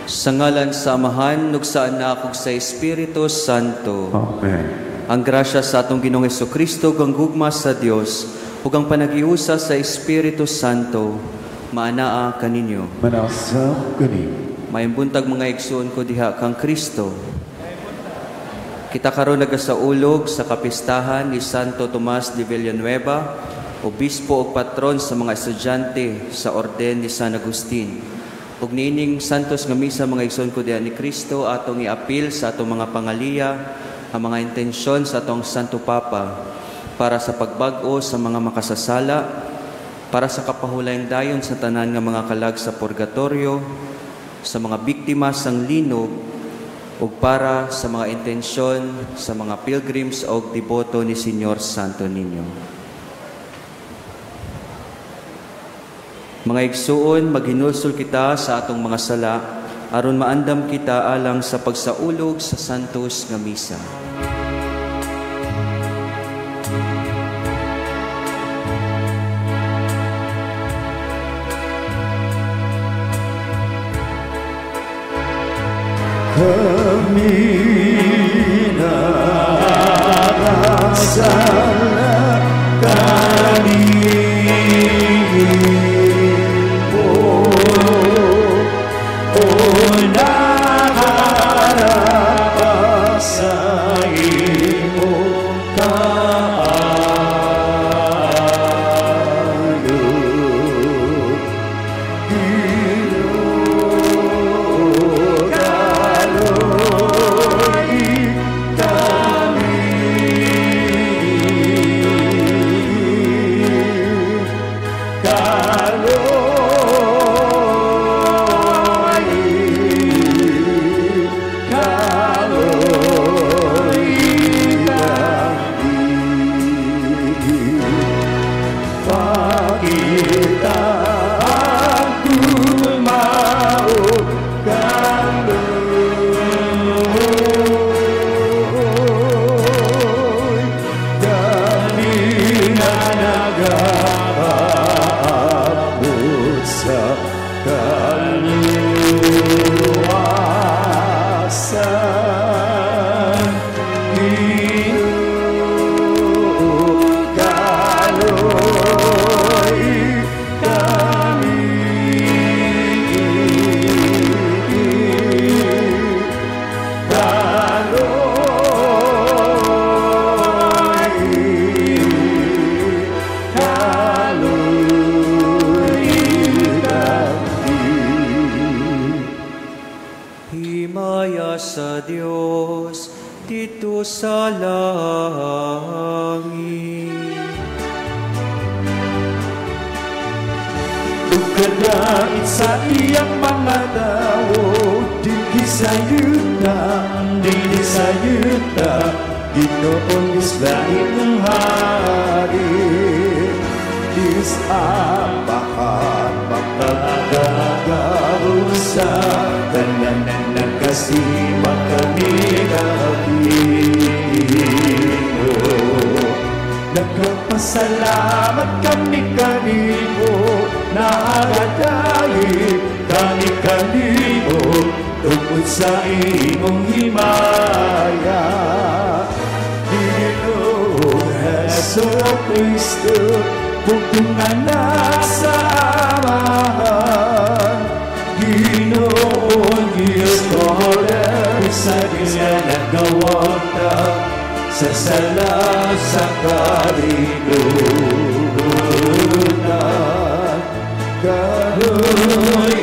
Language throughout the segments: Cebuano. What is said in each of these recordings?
Sa ngalan sa Amahan, ug sa Anak, ug sa Espiritu Santo. Amen. Ang grasya sa atong Ginoong Hesukristo, ug ang gugma sa Dios, ug ang panaghiusa sa Espiritu Santo, maanaa kaninyo. Manasab kani. Maayong buntag, mga igsuon ko diha kang Kristo. Kita karon nagasaulog sa kapistahan ni Santo Tomas de Villanueva, obispo ug patron sa mga estudyante sa Orden ni San Agustin. Ug niining santos nga misa, mga igsuon ko diha ni Kristo, atong iapil sa atong mga pangaliya ang mga intensyon sa atong Santo Papa para sa pagbag-o sa mga makasasala, para sa kapahulayang dayon sa tanan nga mga kalag sa purgatorio, sa mga biktima sang linog, ug para sa mga intensyon sa mga pilgrims o deboto ni Señor Santo Niño. Mga igsuon, maghinulsol kita sa atong mga sala aron maandam kita alang sa pagsaulog sa santos nga misa. Kami nagasala kanimo, o naharap sa imong kaayo. Ginoo, kaloy kami. Kaloy, kaloy kami. Pakita ang gugma ug kaloy, kami na nagaabot sa kaluwasan. Ginoo, kaloy kami. Kaloy, kaloy kami. Himaya sa Dios didto sa langit. Ug kadait sa iyang mga tawo, dinhi sa yuta, dinhi sa yuta, Ginoong Diyos langit ng hari. Diyos Amahan, makagagarusa, tanan na nagkasima kami kanimo. Nagpasalamat kami kanimo, naagadahi kami kanimo, tungod sa imong himaya. Ginoong Hesus Kristo, bugtong anak sa Amahan, Ginoong Diyos sa Diyos nagawata sa sala sa kalibutan. Kaloy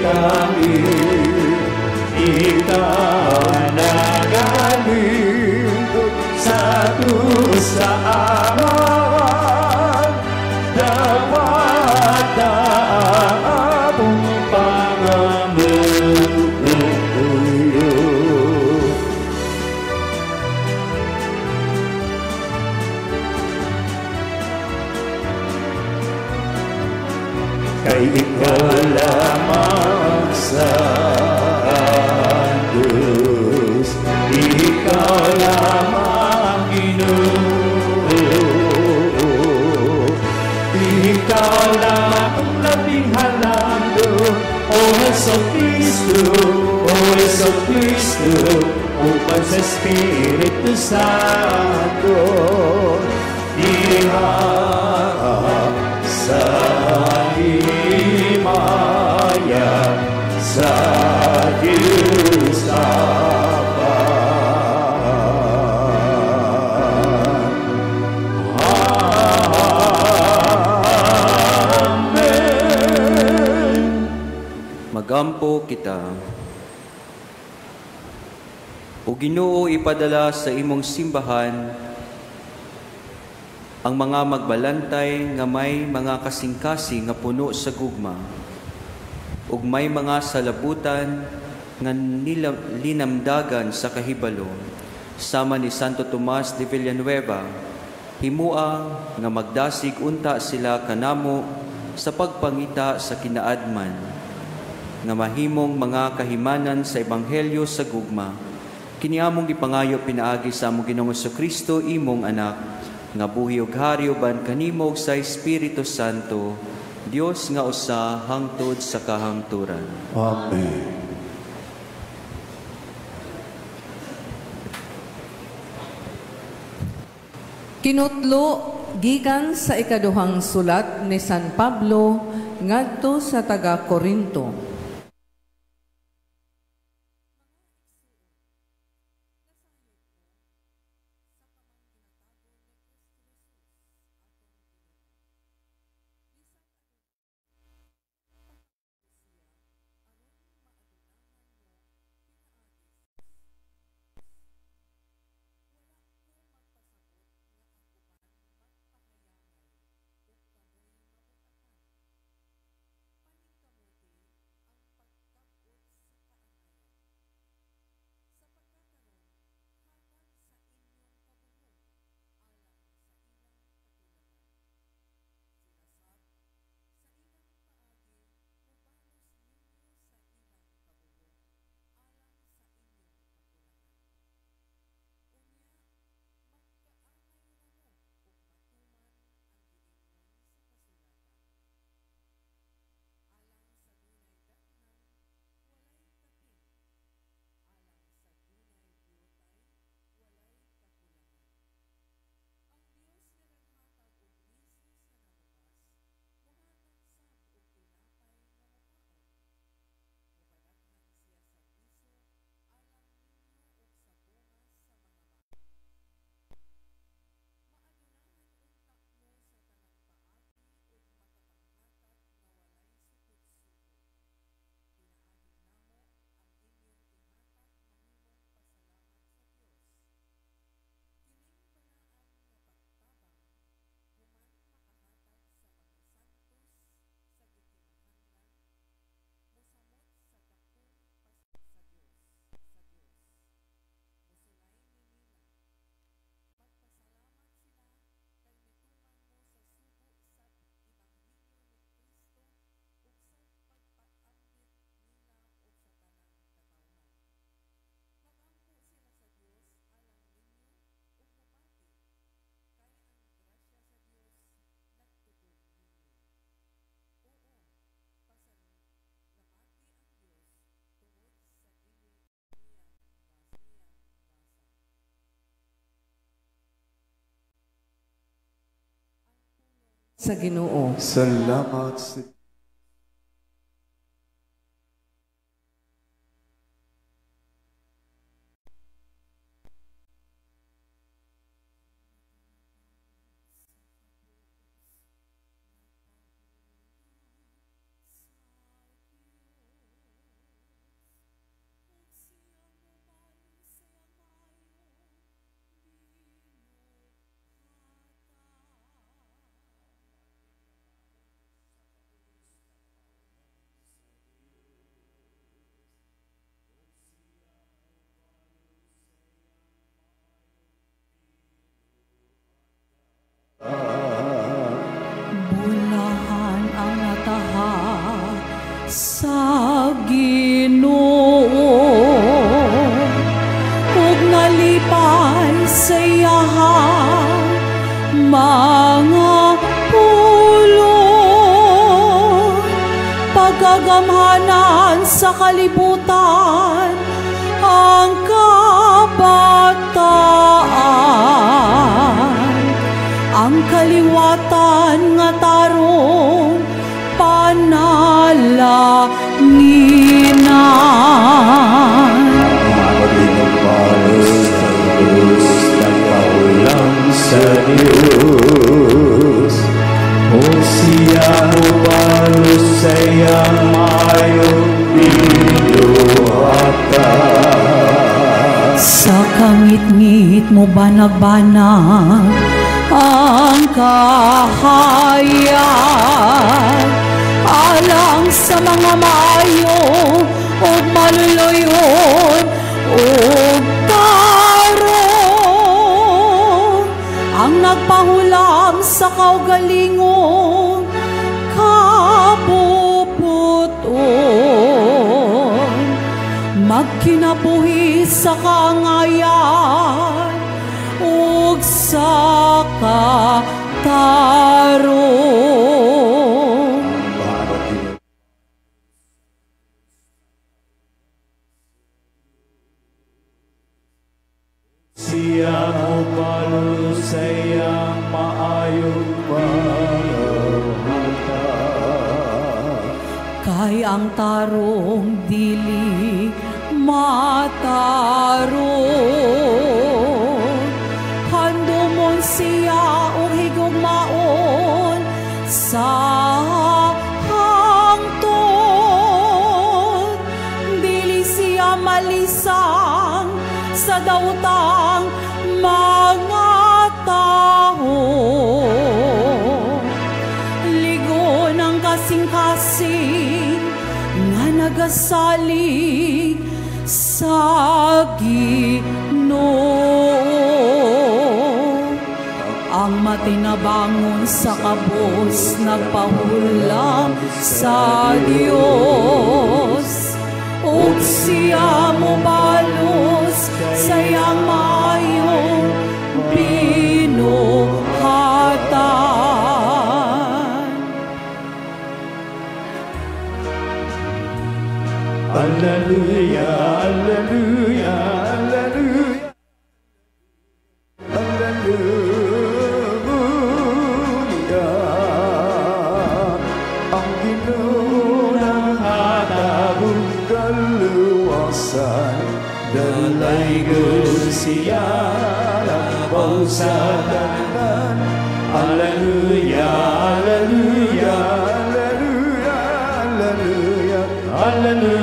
kami, ikaw nagalindog sa sa Amahan, dapat among pangamuyo. Kay ikaw lamang sa Diyos, ikaw lamang Ginoo, Hesus Kristo uban sa Espiritu Santo, diha sa himaya sa Diyos Ama. Amen. Magampo kita. O Ginoo, ipadala sa imong simbahan ang mga magbalantay nga may mga kasing-kasing nga puno sa gugma, ug may mga salabutan nga linamdagan sa kahibalo, sama ni Santo Tomas de Villanueva. Himua nga magdasig unta sila kanamo sa pagpangita sa kinaadman, nga mahimong mga kahimanan sa Ebanghelyo sa gugma. Kini among gipangayo pinaagi sa among Ginoong Kristo, imong anak, nga buhi ug hari uban kanimo ug sa Espiritu Santo, Dios nga usa hangtod sa kahangturan. Amen. Kinutlo gikan sa ikaduhang sulat ni San Pablo ngadto sa taga Korinto. Sa Ginoo. Salamat sa Bulahan ang nataha sa Ginoo ug nalipay sa iyahang mga pulo. Pagkagamhanan sa kalibutan Kangit-ngit mo ba nagbanag ang kahayag alang sa mga maayo ug maluluyon ug tarong ang nagpahulam sa kaugalingong kabubuton magkinabuhi sa kangayan ug sa katarong. Siya mopalo sa iyang maayong mga. Kay ang tarong dili matarong, handumon siya og higugmaon sa hangtod. Dili siya malisang sa daotang mga tawo. Ligon ang kasing-kasing nga nagasalig sa Ginoo. Ang matinabangon sa kabos nagpahulam sa Dios, ug siya mobalos sa iyang maayong binuhatan. Alleluia, alleluia, alleluia, alleluia. Ang Ginoo naghatag og kaluwasan, dalaygon siya labaw sa tanan. Alleluia, alleluia, alleluia, alleluia, alleluia.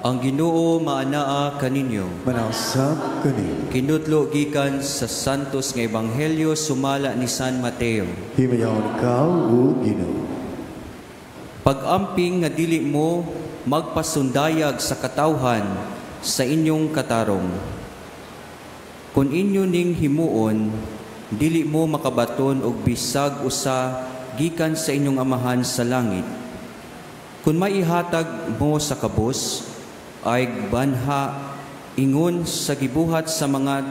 Ang Ginoo maanaa kaninyo. Manausap kaninyo. Kinutlo gikan sa Santos nga Ebanghelyo sumala ni San Mateo. Himayaon ikaw o Ginoo. Pag-amping nga dili mo magpasundayag sa katawhan sa inyong katarong. Kun inyo ning himuon, dili mo makabaton og bisag usa gikan sa inyong amahan sa langit. Kun maihatag mo sa kabus, ay banha ingon sa gibuhat sa mga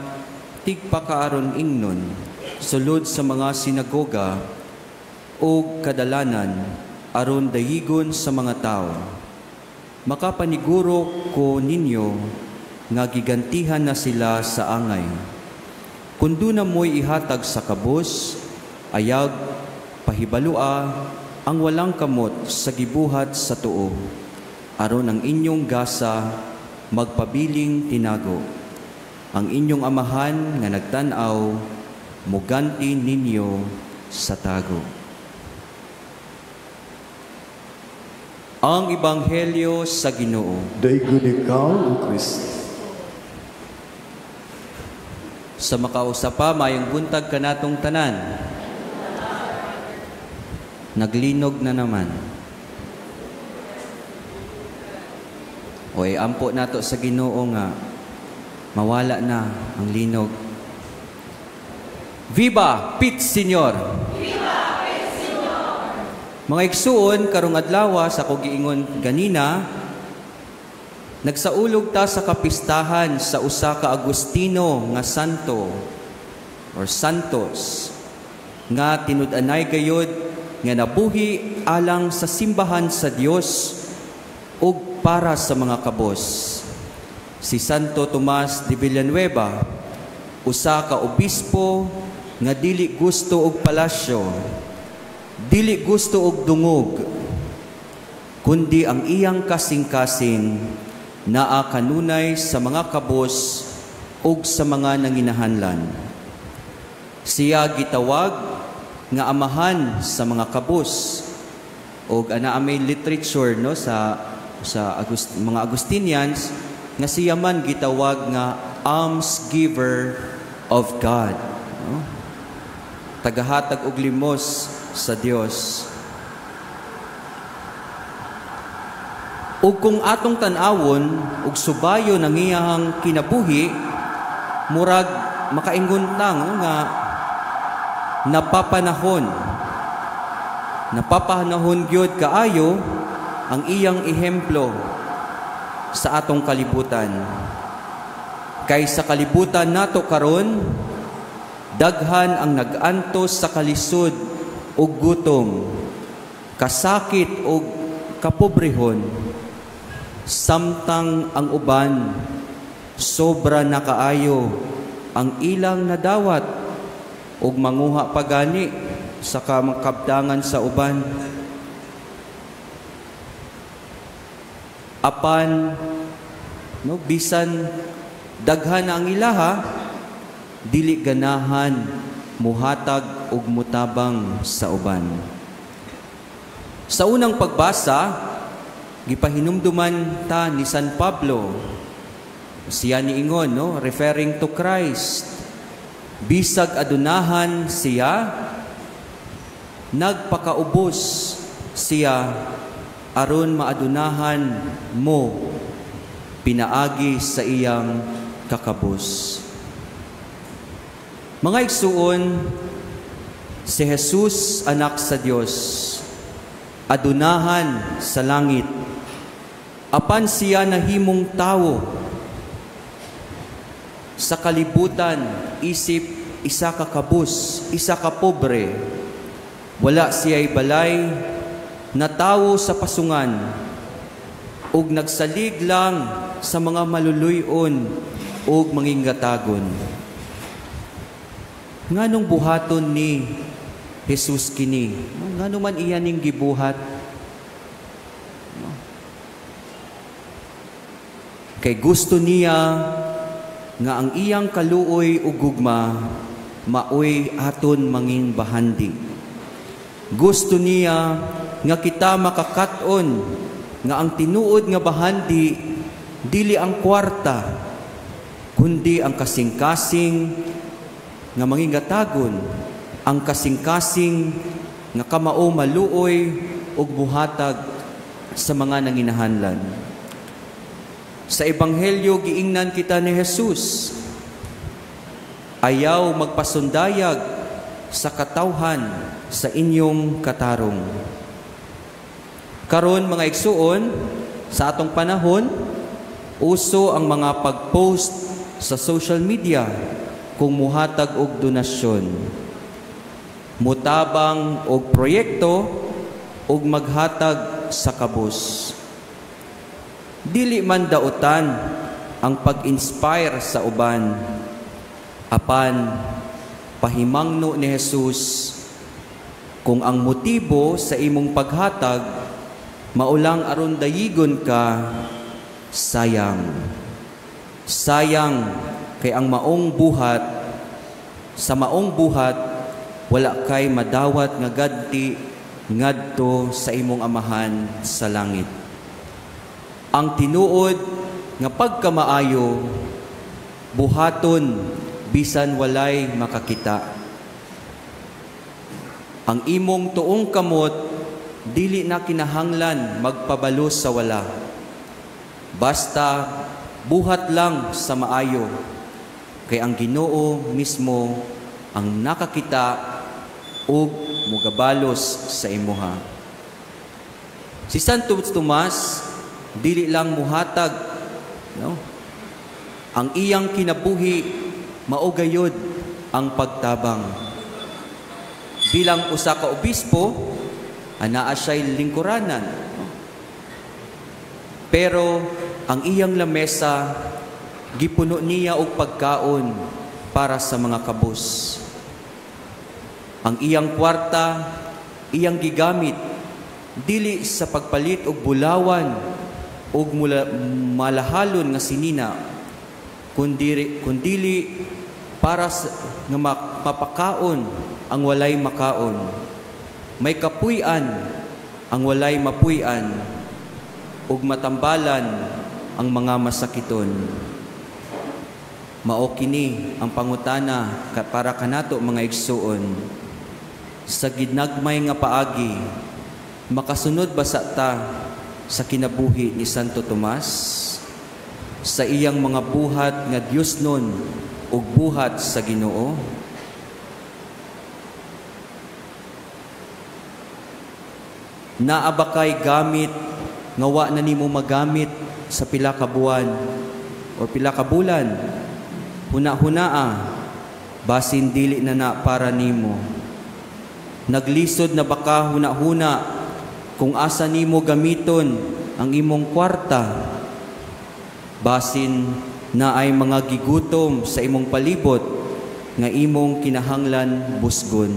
tigpakaaron ingnon, sulod sa mga sinagoga o kadalanan aron dayigon sa mga tao. Makapaniguro ko ninyo nga gigantihan na sila sa angay. Kun duna mo'y ihatag sa kabus, ayag pahibalua ang walang kamot sa gibuhat sa tuo, aron ang inyong gasa magpabiling tinago. Ang inyong amahan nga nagtan-aw, muganti ninyo sa tago. Ang Ebanghelyo sa Ginoo. Daygon ikaw, O Kristo. Sa makausapa, mayong buntag kanatong tanan. Naglinog na naman. O ampo nato sa Ginoo nga mawala na ang linog. Viva Pit Señor! Viva Pit Señor! Mga igsuon, karong adlaw sa ako giingon ganina, nagsaulog ta sa kapistahan sa usa ka Agustino nga santo or santos nga tinud-anay gayod nga nabuhi alang sa simbahan sa Dios ug para sa mga kabos. Si Santo Tomas de Villanueva, usa ka obispo nga dili gusto og palasyo, dili gusto og dungog, kundi ang iyang kasing-kasing naa kanunay sa mga kabos ug sa mga nanginahanglan. Siya gitawag nga amahan sa mga kabos. Og ana may literature no sa Sa mga Agustinians nga siya man gitawag nga alms giver of God, no? Tagahatag og limos sa Dios. Ug kung atong tan-awon ug subayon ang iyang kinabuhi, murag makaingon ta, no, nga napapanahon. Napapanahon gyud kaayo ang iyang ehemplo sa atong kalibutan. Kay sa kalibutan nato karon, daghan ang nag-antos sa kalisod ug gutom, kasakit ug kapobrehon, samtang ang uban sobra na kaayo ang ilang nadawat ug manguha pagani sa kabdangan sa uban. Apan, no, bisan daghan ang ilaha, dili ganahan muhatag ug mutabang sa uban. Sa unang pagbasa, gipahinumduman ta ni San Pablo. Siya niingon, no, referring to Christ. Bisag adunahan siya, nagpakaubos siya aron maadunahan mo pinaagi sa iyang kakabos. Mga igsuon, si Jesus anak sa Dios, adunahan sa langit, apan siya nahimong tawo sa kalibutan, isip isa ka kabus, isa ka pobre. Wala siya'y balay, natawo sa pasungan, ug nagsalig lang sa mga maluluyon ug manginggatagon. Nganong buhaton ni Jesus kini? Ngano man iya ning gibuhat? Kay gusto niya nga ang iyang kaluoy ug gugma maoy aton mangin bahandi. Gusto niya nga kita makakat-on nga ang tinuod nga bahandi dili ang kwarta, kundi ang kasing-kasing nga mangingatagon, ang kasing-kasing nga kamao maluoy ug buhatag sa mga nanginahanglan. Sa Ebanghelyo giingnan kita ni Jesus, ayaw magpasundayag sa katawhan sa inyong katarong. Karon mga igsuon, sa atong panahon, uso ang mga pag-post sa social media kung muhatag og donasyon, mutabang og proyekto ug maghatag sa kabus. Dili man dautan ang pag-inspire sa uban, apan pahimangno ni Jesus kung ang motibo sa imong paghatag maulang aron dayigon ka, sayang. Sayang kay ang maong buhat, sa maong buhat wala kay madawat nga gadti ngadto sa imong amahan sa langit. Ang tinuod nga pagkamaayo buhaton bisan walay makakita. Ang imong tuong kamot dili na kinahanglan magpabalos sa wala. Basta buhat lang sa maayo, kay ang Ginoo mismo ang nakakita ug mugabalos sa imuha. Si Santo Tomas dili lang muhatag, no? Ang iyang kinabuhi mao gayud ang pagtabang. Bilang usa ka obispo, anaa siya'y lingkuranan, no? Pero ang iyang lamesa gipuno niya og pagkaon para sa mga kabus. Ang iyang kwarta iyang gigamit dili sa pagpalit og bulawan og malahalon nga sinina, kundili para nga mapakaon ang walay makaon, may kapuy-an ang walay mapuy-an, ug matambalan ang mga masakiton. Mao kini ang pangutana para kanato, mga igsuon. Sa ginagmay nga paagi, makasunod ba sa ta sa kinabuhi ni Santo Tomas? Sa iyang mga buhat nga Diosnon ug buhat sa Ginoo? Naa ba kay gamit nga wa na nimo magamit sa pila ka buwan or pila ka bulan? Huna-hunaa, basin dili na na para nimo. Naglisod na baka huna-huna kung asa nimo gamiton ang imong kwarta? Basin na ay mga gigutom sa imong palibot nga imong kinahanglan busgon.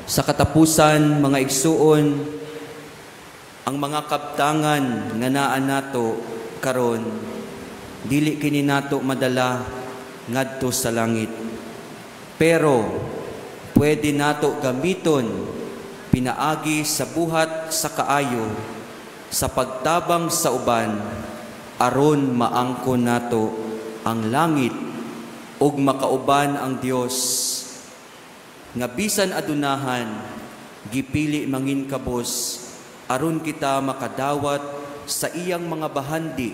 Sa katapusan, mga igsuon, ang mga kabtangan nga naa nato karon, dili kini nato madala ngadto sa langit. Pero pwede nato gamiton pinaagi sa buhat sa kaayo, sa pagtabang sa uban, aron maangkon nato ang langit ug makauban ang Dios nga bisan adunahan gipili mangin kabos aron kita makadawat sa iyang mga bahandi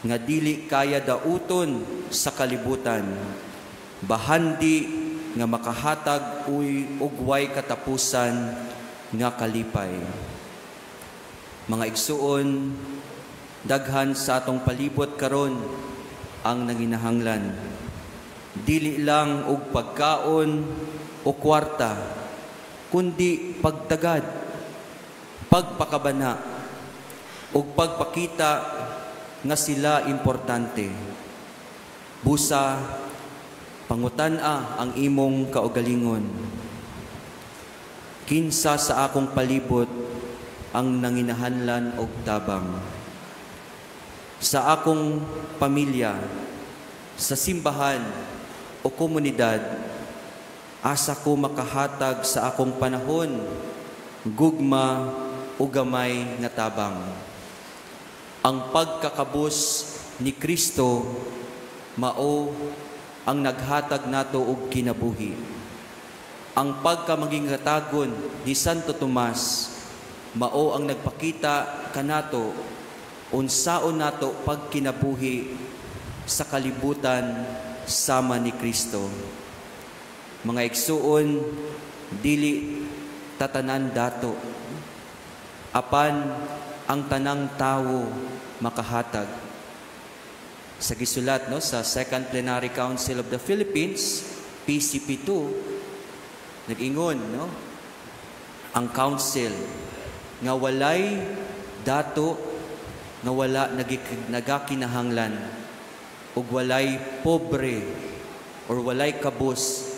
nga dili kaya dauton sa kalibutan, bahandi nga makahatag uy og way katapusan nga kalipay. Mga igsuon, daghan sa atong palibot karon ang nanginahanglan. Dili lang og pagkaon o kwarta, kundi pagtagad, pagpakabana, ug pagpakita nga sila importante. Busa, pangutan-a ang imong kaugalingon. Kinsa sa akong palibot ang nanginahanlan og tabang? Sa akong pamilya, sa simbahan o komunidad, asa ko makahatag sa akong panahon, gugma o gamay nga tabang? Ang pagkakabus ni Kristo mao ang naghatag nato og kinabuhi. Ang pagkamaging-ratagon ni Santo Tomas mao ang nagpakita kanato unsaon nato pagkinabuhi sa kalibutan sama ni Kristo. Mga igsuon, dili tatanan dato, apan ang tanang tawo makahatag. Sa gisulat, no, sa Second Plenary Council of the Philippines, PCP2, nag-ingon, no, ang council nga walay dato nga wala nagakinahanglan ug walay pobre or walay kabus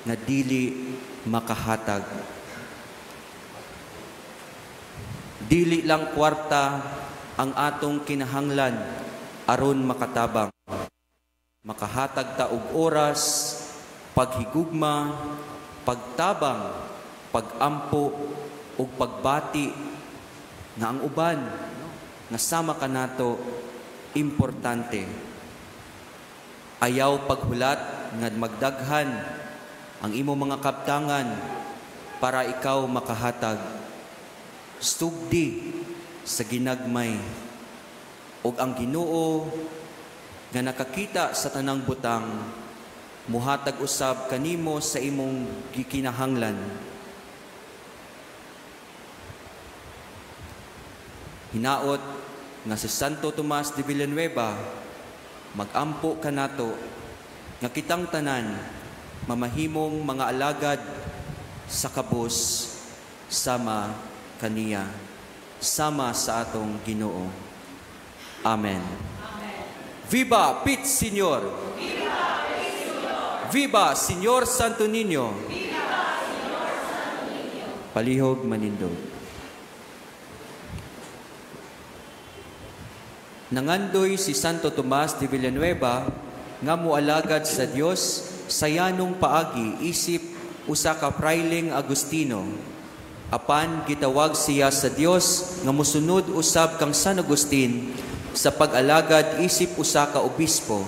nga dili makahatag. Dili lang kwarta ang atong kinahanglan aron makatabang. Makahatag ta og oras, paghigugma, pagtabang, pagampo ug pagbati nga ang uban nga sama kanato importante. Ayaw paghulat nga magdaghan ang imong mga kabtangan para ikaw makahatag. Sugdi sa ginagmay ug ang Ginoo nga nakakita sa tanang butang muhatag usab kanimo sa imong gikinahanglan. Hinaot nga si Santo Tomas de Villanueva magampo kanato nga kitang tanan mamahimong mga alagad sa kabus sama kaniya, sama sa atong Ginoo. Amen. Amen. Viva Pit Señor! Viva Pit Señor! Viva Señor Santo Niño! Viva Señor Santo Niño! Palihog manindog. Nangandoy si Santo Tomas de Villanueva nga moalagad sa Dios sa yanong paagi isip usa ka praileng Agustino. Apan gitawag siya sa Dios nga mosunod usab kang San Agustin sa pag-alagad isip usa ka obispo.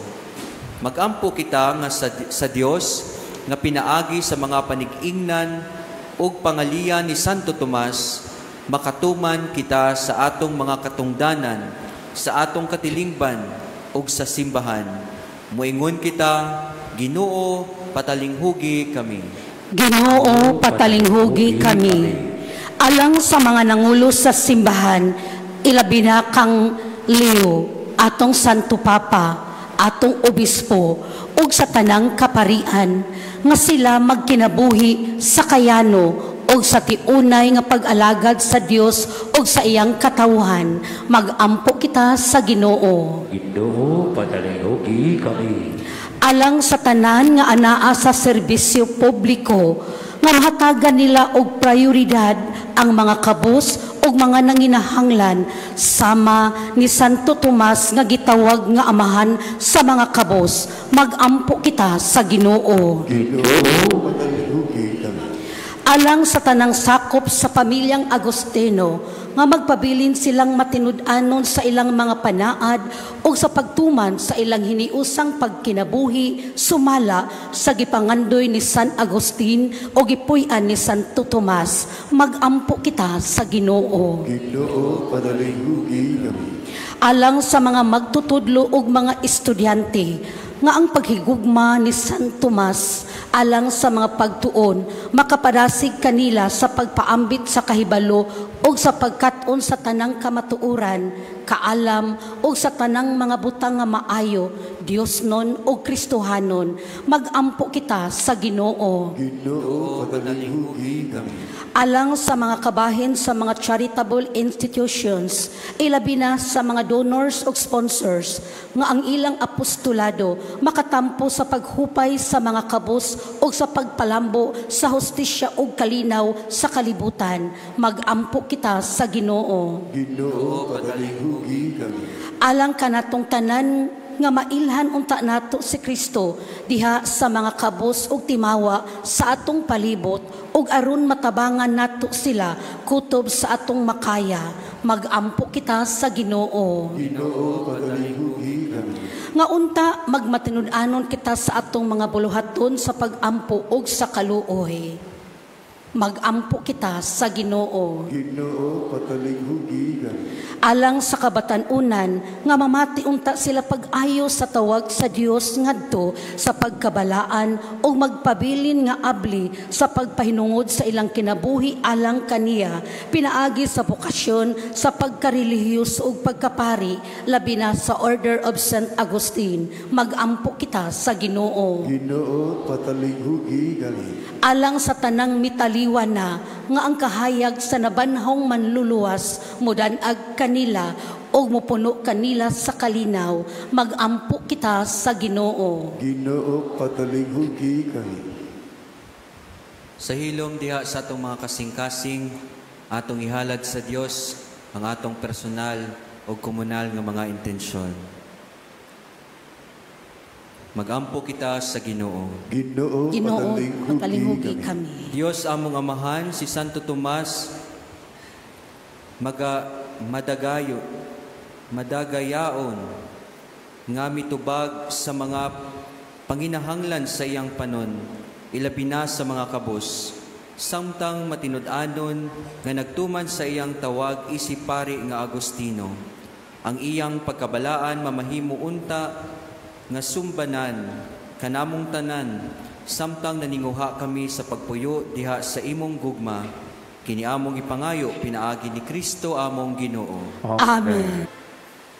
Magampo kita nga sa Dios nga pinaagi sa mga panig-ingnan ug pangaliya ni Santo Tomas, makatuman kita sa atong mga katungdanan, sa atong katilingban ug sa simbahan. Muingon kita, Ginoo, patalinghugi kami. Ginoo, patalinghugi kami. Alang sa mga nangulo sa simbahan, ilabi na kang Leo, atong Santo Papa, atong Obispo, ug sa tanang kaparian, nga sila magkinabuhi sa kayano ug sa tiunay nga pag-alagad sa Dios ug sa iyang katawhan. Magampo kita sa Ginoo. Ginoo, patalinghugi kami. Alang sa tanan nga anaa sa serbisyo publiko, nga mahatagan nila og prioridad ang mga kabus ug mga nanginahanglan, sama ni Santo Tomas nga gitawag nga amahan sa mga kabus. Magampo kita sa Ginoo. Ginoo, patalinghugi kami. Alang sa tanang sakop sa pamilyang Agustino, nga magpabilin silang matinud-anon sa ilang mga panaad o sa pagtuman sa ilang hiniusang pagkinabuhi sumala sa gipangandoy ni San Agustin o gipuy-an ni Santo Tomas. Magampo kita sa Ginoo. Ginoo, patalinghugi kami. Alang sa mga magtutudlo ug mga estudyante, nga ang paghigugma ni San Tomas alang sa mga pagtuon makapadasig kanila sa pagpaambit sa kahibalo ug sa pagkat-on sa tanang kamatuoran, kaalam ug sa tanang mga butang nga maayo, Dios non ug Kristohanon. Magampo kita sa Ginoo. Ginoo, patalinghugi kami. Alang sa mga kabahin sa mga charitable institutions, ilabi na sa mga donors ug sponsors, nga ang ilang apostolado makatampo sa paghupay sa mga kabus ug sa pagpalambo sa hustisya ug kalinaw sa kalibutan. Magampo kita sa Ginoo. Ginoo, patalinghugi kami. Alang kanatong tanan nga mailhan unta nato si Kristo diha sa mga kabus ug timawa sa atong palibot ug aron matabangan nato sila kutob sa atong makaya. Magampo kita sa Ginoo. Ginoo, patalinghugi kami. Nga unta magmatinud-anon kita sa atong mga buluhaton sa pagampo ug sa kaluoy. Magampo kita sa Ginoo. Ginoo, patalinghugi kami. Alang sa kabatan-unan nga mamati unta sila pag-ayo sa tawag sa Dios ngadto sa pagkabalaan ug magpabilin nga abli sa pagpahinungod sa ilang kinabuhi alang kaniya, pinaagi sa bokasyon sa pagkarelihiyoso ug pagkapari, labi na sa Order of Saint Augustine. Magampo kita sa Ginoo. Ginoo, patalinghugi kami. Alang sa tanang mitaliwan na nga ang kahayag sa nabanhong manluluwas mudanag kanila o mupuno kanila sa kalinaw. Magampo kita sa Ginoo. Ginoo, patalinghugi kami. Sa hilom diha sa atong mga kasing-kasing, atong ihalad sa Dios ang atong personal o komunal nga mga intensyon. Magampo kita sa Ginoo. Ginoo, Ginoo, patalinghugi patalinghugi kami. kami. Dios among amahan, si Santo Tomas madagayaon nga mitubag sa mga panginahanglan sa iyang panon, ilabi na sa mga kabus, samtang matinud-anon nga nagtuman sa iyang tawag isip pari nga Agustino. Ang iyang pagkabalaan mamahimo unta nga sumbanan kanamong tanan, samtang naninguha kami sa pagpuyo diha sa imong gugma, kini among ipangayo pinaagi ni Kristo among Ginoo. Amen.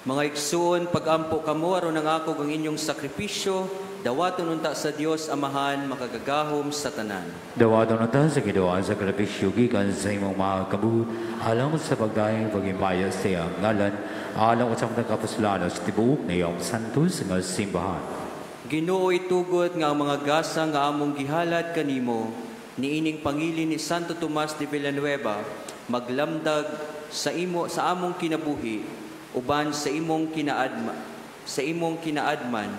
Mga igsuon, pagampo kamo aron nangako ang inyong sakripisyo, dawaton unta sa Dios Amahan makagagahom sa tanan. Dawaton unta sa Ginoo ang sakripisyo gikan sa imong mga kabut, alang sa pagdayon pag-impaya sa iyang ngalan, alang usang nagkapuslano sa tibuok na iyong santos nga simbahan. Ginoo, itugot nga ang mga gasa nga among gihalad kanimo niining pangilin ni Santo Tomas de Villanueva maglamdag sa imo sa among kinabuhi uban sa imong kinaadma, sa imong kinaadman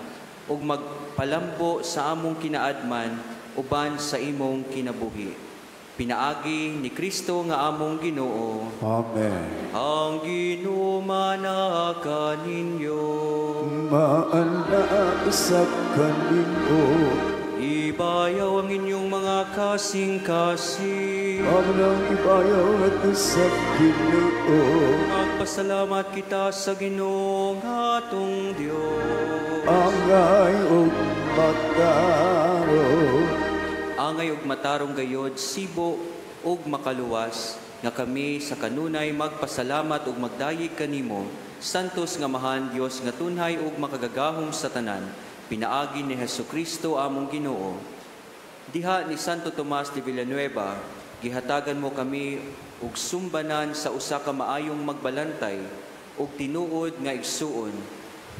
ug magpalambo sa among kinaadman uban sa imong kinabuhi. Pinaagi ni Kristo nga among Ginoo. Amen. Ang Ginoo manaa kaninyo. Maana usab kaninyo. Ibayaw ang inyong mga kasing-kasing. Amo nang ibayaw at sa Ginoo. Magpasalamat kita sa Ginoo nga atong Dios. Angay ug matarong. Angay ug matarong gayod, sibo ug makaluwas, nga kami sa kanunay magpasalamat ug magdayeg kanimo, Santos nga Amahan, Dios nga tunhay ug makagagahom sa tanan, pinaagi ni Hesukristo among Ginoo. Diha ni Santo Tomas de Villanueva, gihatagan mo kami og sumbanan sa usa ka maayong magbalantay ug tinuod nga igsuon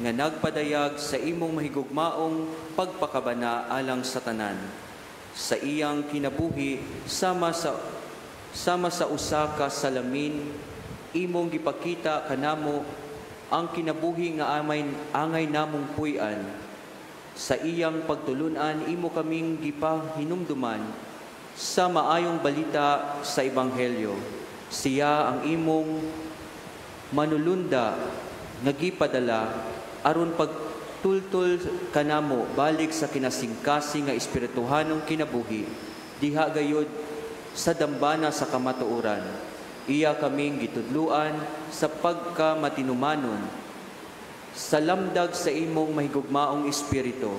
nga nagpadayag sa imong mahigugmaong pagpakabana alang sa tanan. Sa iyang kinabuhi sama sa usa ka salamin, imong gipakita kanamo ang kinabuhi nga angay namong puy-an. Sa iyang pagtulunan imo kaming gipahinumduman sa maayong balita sa ebanghelyo. Siya ang imong manulunda nga gipadala aron pagtultol kanamo balik sa kinasingkasing nga espirituhanong kinabuhi, diha gayod sa dambana sa kamatuoran. Iya kaming gitudluan sa pagkamatinumanon sa lamdag sa imong mahigugmaong espiritu,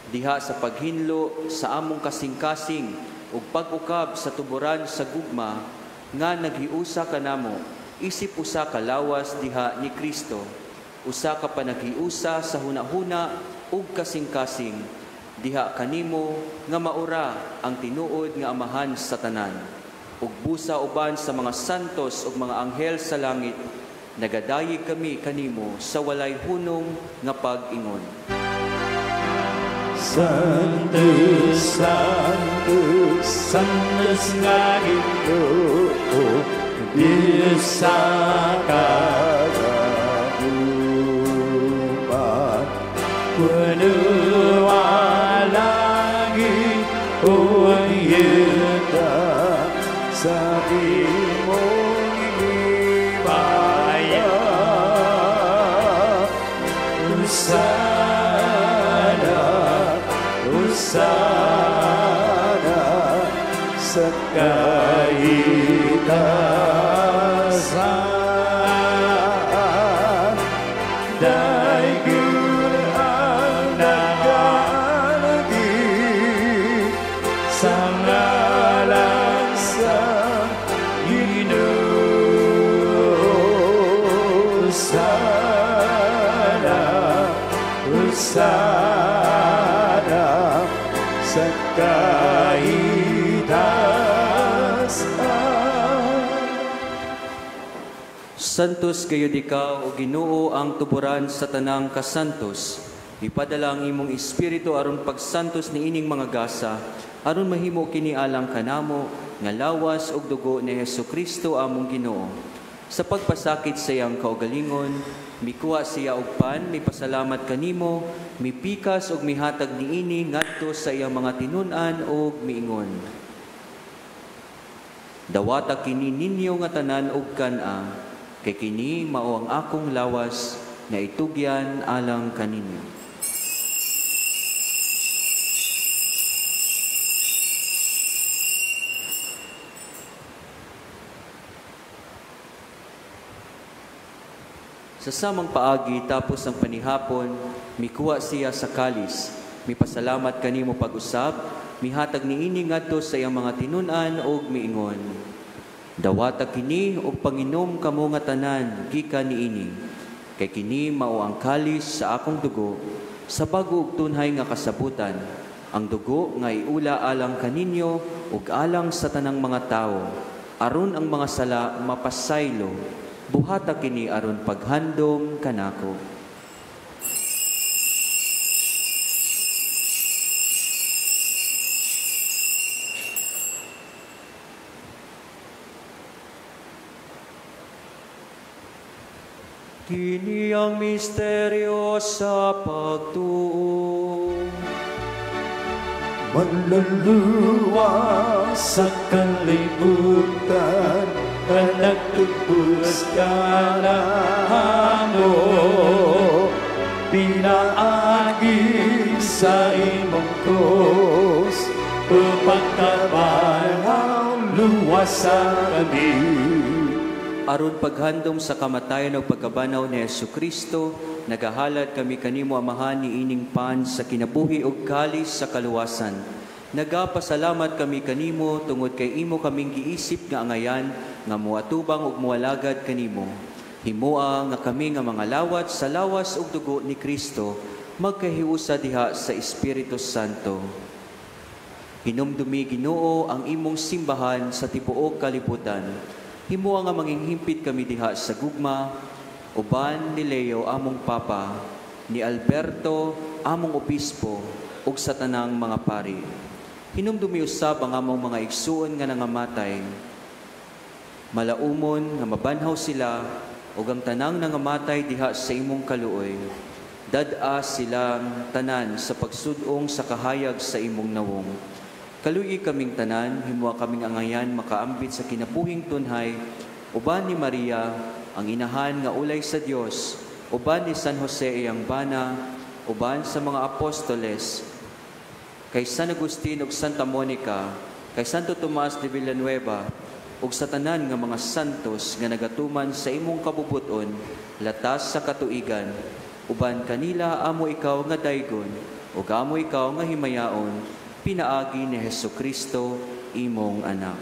diha sa paghinlo sa among kasing-kasing ug pag-ukab sa tuburan sa gugma nga naghiusa kanamo isip usa ka lawas diha ni Kristo, usa ka panaghiusa sa hunahuna ug kasing-kasing diha kanimo nga maura ang tinuod nga Amahan sa tanan, ug busa uban sa mga santos ug mga anghel sa langit. Nagadayeg kami kanimo sa walay hunong nga pag-ingon. Santo, Santo, Santos nga Ginoo, Diyos sa kagahuman. Puno ang langit ug yuta sa imong himaya. Hosana, Hosana sa kaitasan. Daigul ang nagaalagi sa ngalan sa Ginoo. Hosana, Hosana sa kaitasan. Santos gayud ikaw, o Ginoo, ang tuburan sa tanang kasantos. Ipadala ang imong espiritu aron pagsantos niining mga gasa, aron mahimo kini alang kanamo nga lawas ug dugo ni Hesukristo among Ginoo. Sa pagpasakit sa iyang kaugalingon, mikuha siya og pan, mipasalamat kanimo, mipikas og mihatag niini ngadto sa iyang mga tinun-an og miingon. Dawata kini ninyo nga tanan og kan-a, kay kini mao ang akong lawas nga itugyan alang kaninyo. Sa samang paagi tapos ang panihapon, mikuha siya sa kalis, mipasalamat kanimo pag-usab, mihatag niini ngadto sa iyang mga tinun-an og miingon. Dawata kini og panginom kamo nga tanan gikan niini, kay kini mao ang kalis sa akong dugo sa bago ug tunhay nga kasabutan, ang dugo nga iula alang kaninyo ug alang sa tanang mga tawo, aron ang mga sala mapasaylo. Buhata kini aron paghandom kanako. Kini ang misteryo sa pagtuo. Manluluwas sa kalibutan na nagtubos ka na amo, pinaagi sa imong krus upang kabanaw luwasan kami. Aron paghandom sa kamatayon ug pagkabanaw ni Hesukristo, nagahalad kami kanimo, Amahan, niining pan sa kinabuhi ug kalis sa kaluwasan. Nagapasalamat kami kanimo tungod kay imo kaming giisip nga angayan nga moatubang ug moalagad kanimo. Himoa nga kami nga mga lawat sa lawas ug dugo ni Kristo magkahiusa diha sa Espiritu Santo. Hinumdumi, Ginoo, ang imong simbahan sa tibuok kalibutan. Himoa nga manginghimpit kami diha sa gugma, uban ni Leo among Papa, ni Alberto among Obispo, ug sa tanang mga pari. Hinumdumi usab ang among mga igsuon nga nangamatay. Malaumon nga mabanhaw sila ug ang tanang nangamatay diha sa imong kaluoy. Dad-a silang tanan sa pagsud-ong sa kahayag sa imong nawong. Kaluyi kaming tanan, himua kaming angayan makaambit sa kinabuhing tunhay, uban ni Maria, ang inahan nga ulay sa Dios, uban ni San Jose iyang bana, uban sa mga apostoles, kay San Agustin ug Santa Monica, kay Santo Tomas de Villanueva, ug sa tanan nga mga santos nga nagatuman sa imong kabubuton, latas sa katuigan, uban kanila amo ikaw nga daygon, ug amo ikaw nga himayaon, pinaagi ni Hesukristo, imong anak.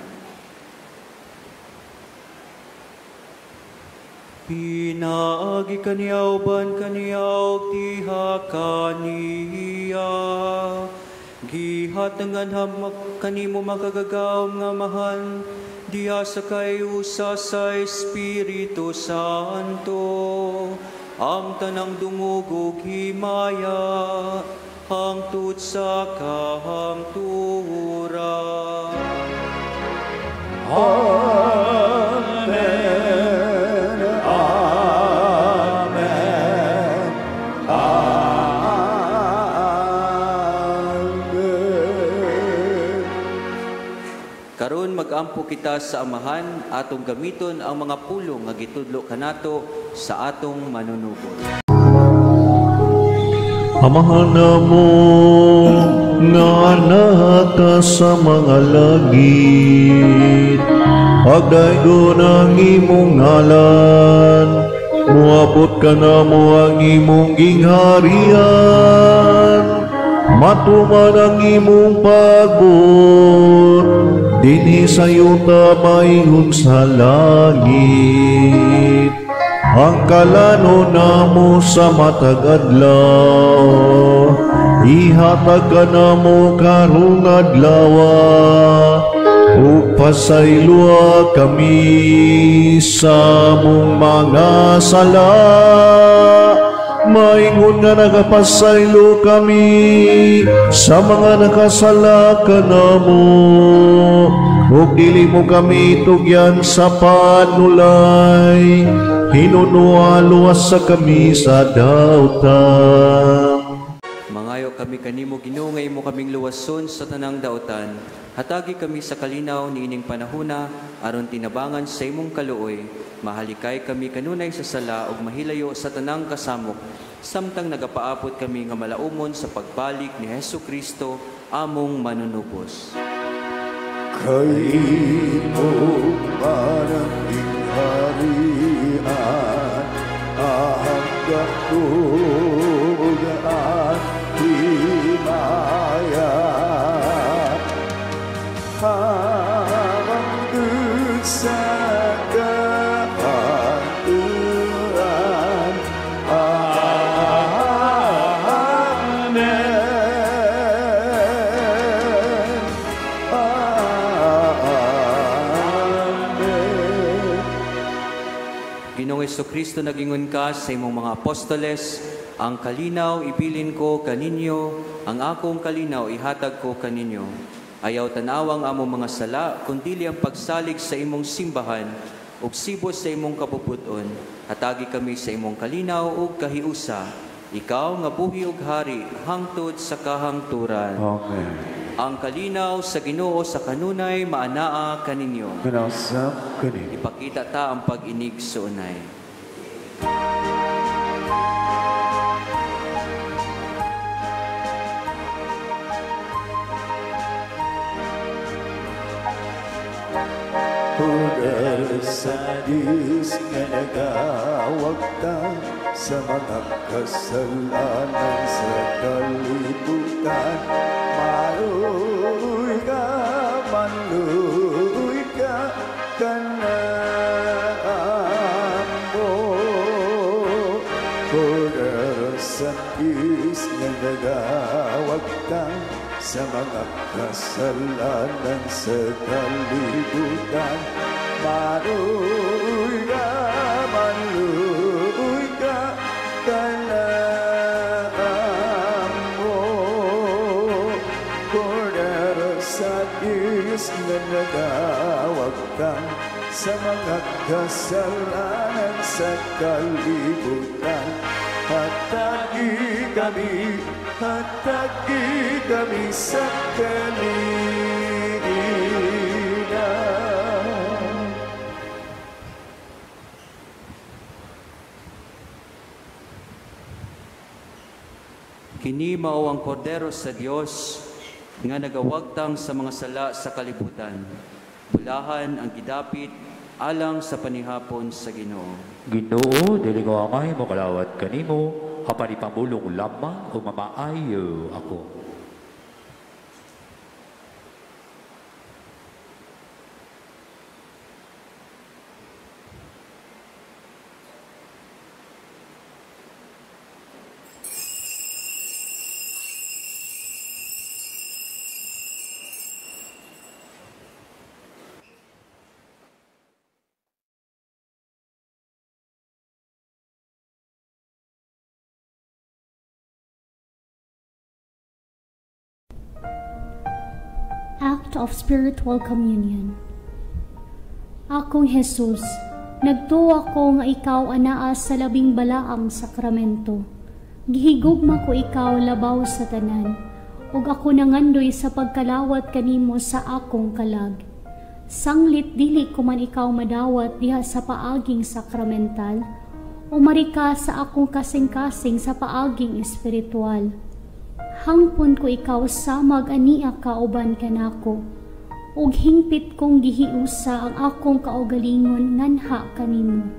Pinaagi kaniya uban kaniya ug diha kaniya, gihatangan hamak kanimo makagagahom nga Amahan, diha sa kayusa sa Espiritu Santo, ang tanang dungog ug himaya, hangtod sa kahangturan. Amen. Amen. Amen. Karon mag-ampo kita sa Amahan, atong gamiton ang mga pulong nga gitudlo kanato sa atong manunubos. Amahan namo nga naka sa mga langit, pagdaygon ang imong ngalan, moabot ka namo ang imong gingharian, matuman ang imong pagbuot, dinhi sa yuta maingon sa langit. Ang kalano namo sa matag adlaw, ihatag ka namo karong adlaw, ug pasayloa kami sa among mga sala, maingon nga nagapasaylo kami sa mga nakasala kanamo, ug dili mo kami tugyan sa panulay, hinunua luwas sa kami sa dautan. Mangayo kami kanimo, Ginoo, nga imo kaming luwason sa tanang dautan. Hatagi kami sa kalinaw niining panahona aron tinabangan sa imong kaluoy. Mahalikay kami kanunay sa sala ug mahilayo sa tanang kasamok, samtang nagapaabot kami nga malaumon sa pagbalik ni Hesukristo among manunubos. Kay imo man ang gingharian, ang ug ang himaya, hangtod sa kahangturan. Amen. Amen. Ginoong Hesukristo, nagingon ka sa imong mga apostoles, ang kalinaw ibilin ko kaninyo, ang akong kalinaw ihatag ko kaninyo. Ayaw tanawang among mga sala, kundili ang pagsalig sa imong simbahan, ug sibos sa imong kabubuton. Hatagi kami sa imong kalinaw ug kahiusa. Ikaw nga buhi ug hari hangtod sa kahangturan. Amen. Ang kalinaw sa Ginoo sa kanunay maanaa kaninyo. Kanausap kanimo. Ipakita ta ang pag-inig suunay. Poder sa Diyos nga nagawagta sa mga kasalanan sa kalibutan. Maluoy ka, kanamo. Poder sa Diyos nga nagawagta sa mga kasalanan sa kalibutan. Maluoy ka, kanamo. Cordero sa Diyos nga nagawagtang sa mga kasalanan sa kalibutan. Hatagi kami sa kalinaw. Kini mao ang kordero sa Dios nga nagawagtang sa mga sala sa kalibutan. Bulahan ang gidapit alang sa panihapon sa Ginoo. Ginoo, dili ko angay mokalawat kanimo, apan ipamulong lamang o mamaayo ako. Act of Spiritual Communion. Akong Jesus, nagtuwa ko nga ikaw anaa sa labing balaang sakramento. Gihigugma ko ikaw labaw sa tanan, ug ako nangandoy sa pagkalawat kanimo sa akong kalag. Sanglit dili ko man ikaw madawat diha sa paaging sakramental, umari ka sa akong kasing-kasing sa paaging espiritual. Hangpon ko ikaw samag ania kauban kanako, ug hingpit kong gihiusa ang akong kaugalingon nganha kanimo.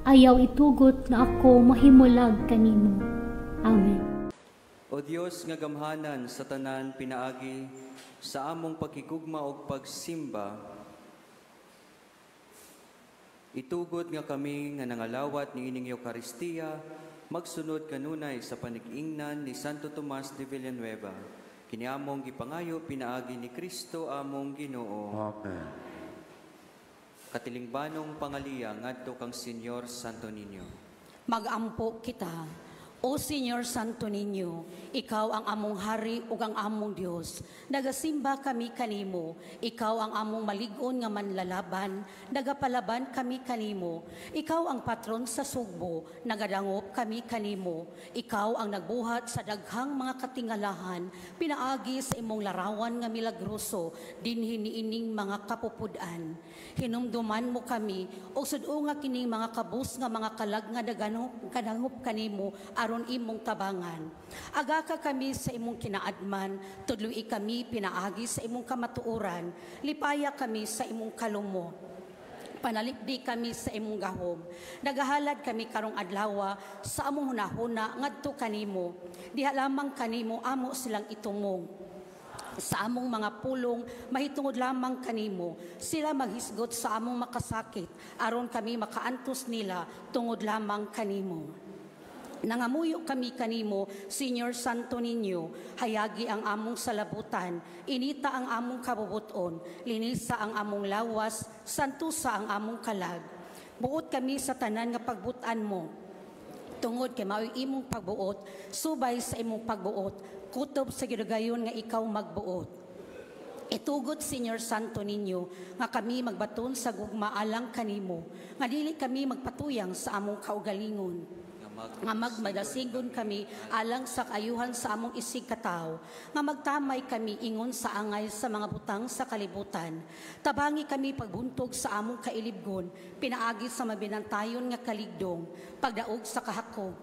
Ayaw itugot nga ako mahimulag kanimo. Amen. O Dios nga gamhanan sa tanan pinaagi sa among pagkigugma ug pagsimba, itugot nga kami nga nangalawat niining Eukaristiya magsunod kanunay sa panig-ingnan ni Santo Tomas de Villanueva. Kini among gipangayo pinaagi ni Kristo among Ginoo. Amen. Katilingbanong pangaliya ngadto kang Señor Santo Niño. Magampo kita. O Señor Santo Niño, ikaw ang among hari ug ang among Dios. Nagasimba kami kanimo. Ikaw ang among malig-on nga manlalaban. Nagapalaban kami kanimo. Ikaw ang patron sa Sugbo. Nagadangop kami kanimo. Ikaw ang nagbuhat sa daghang mga katingalahan. Pinaagi sa imong larawan nga milagroso dinhi niining mga kapupud-an. Hinumduman mo kami ug sud-unga kining mga kabus nga mga kalag nga nagadangop kanimo aron imong tabangan. Agaka kami sa imong kinaadman, tudloi kami pinaagi sa imong kamatuoran, lipaya kami sa imong kalumo. Panalipdi kami sa imong gahom. Nagahalad kami karong adlawa sa among hunahuna ngadto kanimo. Diha lamang kanimo amo silang itumong. Sa among mga pulong mahitungod lamang kanimo. Sila maghisgot sa among makasakit aron kami makaantos nila tungod lamang kanimo. Nangamuyo kami kanimo, Señor Santo Niño, hayagi ang among salabutan, inita ang among kabubuton, linisa ang among lawas, santusa ang among kalag. Buot kami sa tanan nga pagbutan mo. Tungod kay mao'y imong pagbuot, subay sa imong pagbuot, kutob sa gidugayon nga ikaw magbuot. Itugot, Señor Santo Niño, nga kami magbaton sa gugma alang kanimo, nga dili kami magpatuyang sa among kaugalingon. Nga magmadasigon kami alang sa kaayuhan sa among isig katawo, nga magtamay kami ingon sa angay sa mga butang sa kalibutan. Tabangi kami pagbuntog sa among kailibgon, pinaagi sa mabinantayon nga kaligdong, pagdaog sa kahakog,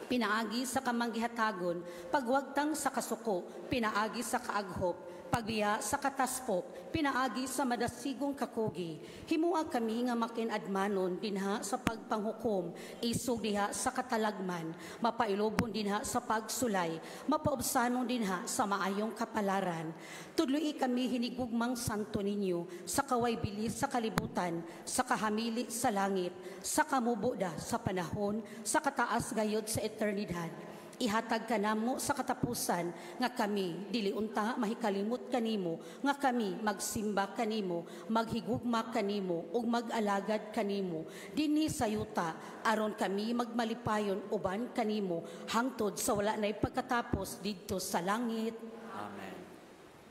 pinaagi sa kamanggihatagon, pagwagtang sa kasuko, pinaagi sa kaaghop, pagbiya sa kataspok, pinaagi sa madasigong kakugi. Himua kami nga makinadmanon dinha sa pagpanghukom, isog diha sa katalagman, mapailobon dinha sa pagsulay, mapaubsanon dinha sa maayong kapalaran. Tudloi kami hinigugmang Santo Niño, sa kaway bilis sa kalibutan, sa kahamili sa langit, sa kamubuda sa panahon, sa kataas gayod sa eternidad. Ihatag ka namo sa katapusan nga kami dili unta mahikalimot kanimo, nga kami magsimba kanimo, maghigugma kanimo ug mag-alagad kanimo dinhi sa yuta, aron kami magmalipayon uban kanimo hangtod sa wala nay pagkatapos didto sa langit. Amen.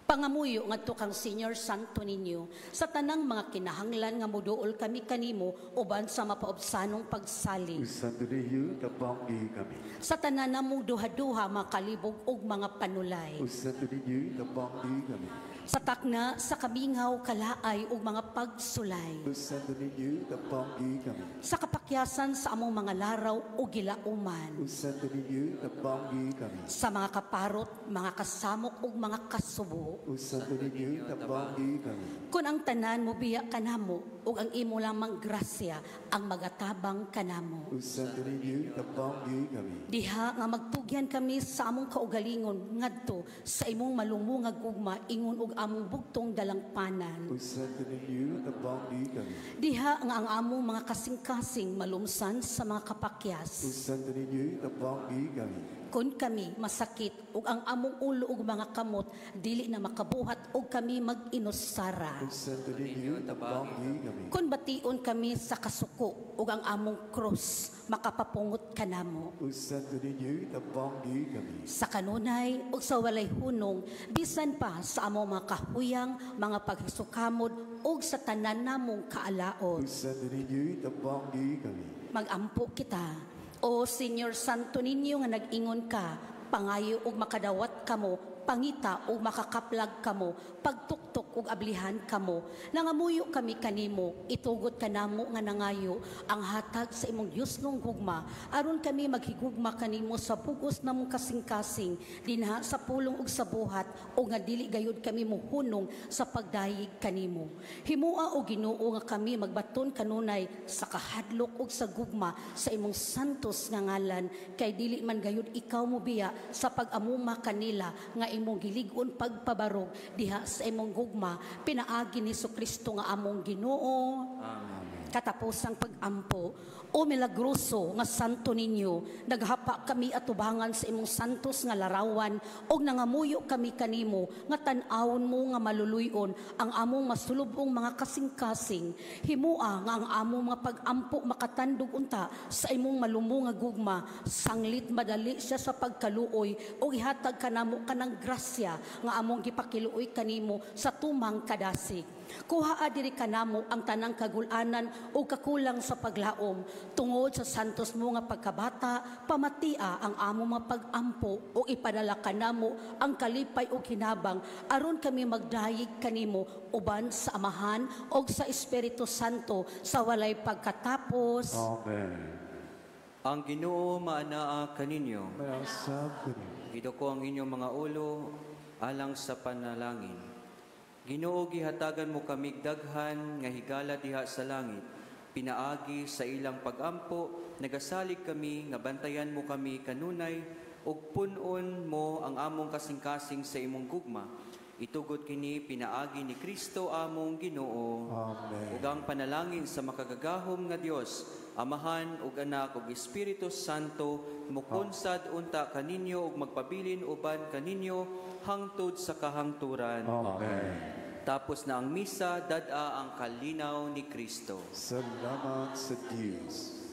Pangamuyo ngadto kang Señor Santo Niño sa tanang mga kinahanglan nga moduol kami kanimo uban sa mapaubsanong pagsalig. Santo Niño, tabangi kami. Sa tanan namong duha-duha makalibog og mga panulay. Santo Niño, tabangi kami. Sa takna sa kamingaw kalaay ug mga pagsulay. Santo Niño, tabangi kami. Sa kapakyasan sa among mga laraw o gilauman. Santo Niño, tabangi kami. Sa mga kaparot, mga kasamok ug mga kasubo. Santo Niño, tabangi kami. Kun ang tanan mobiya kanamo ug ang imo lamang grasya ang magatabang kanamo. Santo Niño, tabangi kami. Diha nga magtugyan kami sa among kaugalingon ngadto sa imong malumungag gugma ingon og among bugtong dalangpanan. Santo Niño, tabangi kami. Diha nga ang among mga kasing-kasing malumsan sa mga kapakyas. Santo Niño, tabangi kami. Kun kami masakit ug ang among ulo ug mga kamot dili na makabuhat ug kami mag-inusara. Santo Niño, tabangi kami. Kun bation kami sa kasuko ug ang among krus makapapungot kanamo. Santo Niño, tabangi kami. Sa kanunay ug sa walay hunong, bisan pa sa among mga kahuyang, mga paghisukamod ug sa tanan namong kaalaot. Santo Niño, tabangi kami. Magampo kita. O Señor Santo Niño nga nag-ingon ka, pangayo ug makadawat kamo, pangita ug makakaplag kamo, pagtuktok ug ablihan kamo. Nangamuyo kami kanimo, itugot kanamo nga nangayo ang hatag sa imong Diyosnong gugma, aron kami maghigugma kanimo sa bugos namong kasing-kasing dinha sa pulong ug sa buhat, o nga dili gayud kami mohunong sa pagdayeg kanimo. Himua o Ginoo nga kami magbaton kanunay sa kahadlok ug sa gugma sa imong santos nga ngalan, kay dili man gayud ikaw mobiya sa pag-amuma kanila nga imong gilig-on pagpabarog diha sa imong gugma, pinaagi ni Kristo nga among Ginoo. Amen. Katapos ang pag-ampo, o milagroso nga Santo Niño, naghapa kami atubangan sa imong santos nga larawan og nangamuyo kami kanimo nga tan-awon mo nga maluluyon ang among masulubong mga kasing-kasing. Himua nga ang among mga pag-ampo makatandog unta sa imong malumo nga gugma, sanglit madali siya sa pagkaluoy og ihatag kanamo kanang grasya nga among gipakiluoy kanimo sa tumang kadasig. Kuhaa diri kanamo ang tanang kagulanan o kakulang sa paglaom tungod sa santos mo nga pagkabata. Pamatia ang among mga pag-ampo o ipadala kanamo ang kalipay o kinabang aron kami magdayeg kanimo uban sa Amahan og sa Espiritu Santo sa walay pagkatapos. Amen. Ang Ginoo maanaa kaninyo. Manausab kaninyo. Giduko ang inyong mga ulo alang sa panalangin. Ginoo, gihatagan mo kamig daghan nga higala diha sa langit. Pinaagi sa ilang pagampo, nagasalig kami nga bantayan mo kami kanunay ug pun-on mo ang among kasing-kasing sa imong gugma. Itugot kini pinaagi ni Kristo among Ginoo. Amen. Ug ang panalangin sa makagagahom nga Dios, Amahan ug Anak ug Espiritu Santo, mukunsad unta kaninyo ug magpabilin uban kaninyo hangtod sa kahangturan. Amen. Tapos na ang misa, dad-a ang kalinaw ni Kristo. Salamat sa Diyos.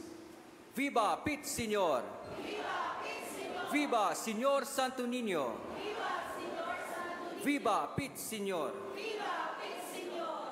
Viva Pit Señor! Viva Pit Señor! Viva Señor Santo Niño! Viva Señor Santo Niño! Viva Pit Señor! Viva Pit Señor!